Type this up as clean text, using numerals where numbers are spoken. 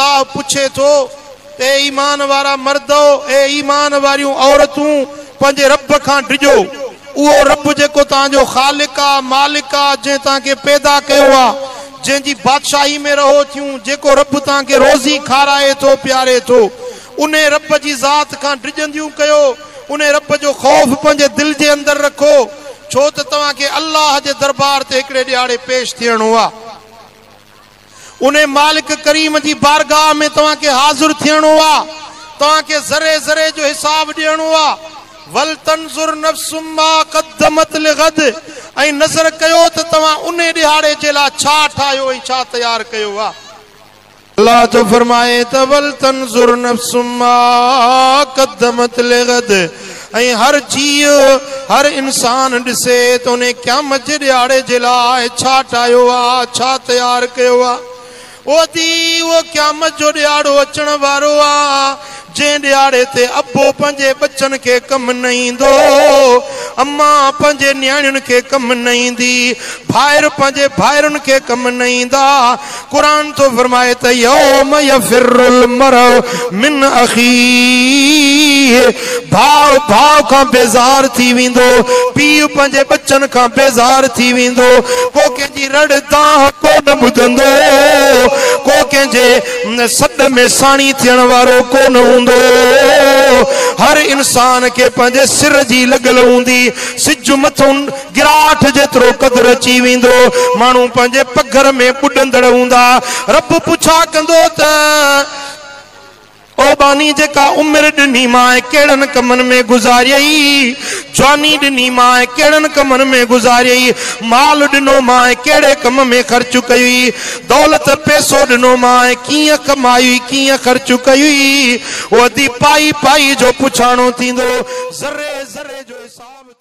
الله پڇي ٿو ته اي ايمان وارا مردؤ، اي ايمان واريون عورتون، پنهنجي رب کان ڊڄو. اهو رب جيڪو توهان جو خالق آ، مالڪ آ، جنهن توهان کي پيدا ڪيو آ، جنهن جي بادشاهي ۾ رهو ٿيون، جيڪو رب توهان کي روزي کارائي ٿو، پياري ٿو، انهي رب جي ذات کان ڊڄنديون ڪيو، انهي رب جو خوف پنهنجي دل جي اندر رکو، ڇو ته توهان کي الله جي دربار تي هڪڙي ڏهاڙي پيش ٿيڻو آ. انهي مالڪ ڪريم جي بارگاهه ۾ توهان کي حاضر ٿيڻو آ، توهان کي ذري ذري جو حساب ڏيڻو آ. ولتنظر نفس ما قدمت لغد ۽ نظر ڪيو ته توهان انهي ڏهاڙي جي لاء ڇا ٺاهيو ۽ ڇا تيار ڪيو آ. الله ٿو فرمائي ته ولتنظر نفس ما قدمت لغد ۽ هر جيء، هر انسان ڏسي ته انهي قيامت جي ڏهاڙي جي لاء ڇا ٺاهيو آ، ڇا تيار ڪيو آ. او ادي، اهو قيامت جو ڏهاڙو اچڻ وارو آ، جنهن ڏهاڙي تي ابو پنهنجي ٻچن کي ڪم نه ايندو، امان پنهنجي نياڻين کي ڪم نه ايندي، ڀائر پنهنجي ڀائرن کي ڪم نه ايندا. قرآن ٿو فرمائي ته يوم يفر المرء من اخيه، ڀاء ڀاء کان بيزار ٿي ويندو، پيء پنهنجي ٻچن کان بيزار ٿي ويندو، ڪو ڪنهن جي رڙ دانهن ڪو نه ٻڌندو، ڪو ڪنهن جي سڏ ۾ ساڻي ٿيڻ وارو ڪو نه هوندو. هر انسان کي پنهنجي سر جي لڳل هوندي، سج مٿئون گراٺ جيترو قدر اچي ويندو، ماڻهو پنهنجي پگهر ۾ ٻڏندڙ هوندا. رب پڇا ڪندو ته او ٻانهي جيڪا عمر ڏني مانء ڪهڙن ڪمن ۾ گذاريئي، جواني ڏني مانء ڪهڙن ڪمن ۾ گذاريئي، مال ڏنو مانء ڪهڙي ڪم ۾ خرچ ڪيئي، دولت پئسو ڏنو مانء ڪيئن ڪمايئي ڪيئن خرچ ڪيئي. او ادي پائي پائي جو پڇاڻو ٿيندو، ذري ذري جو حساب.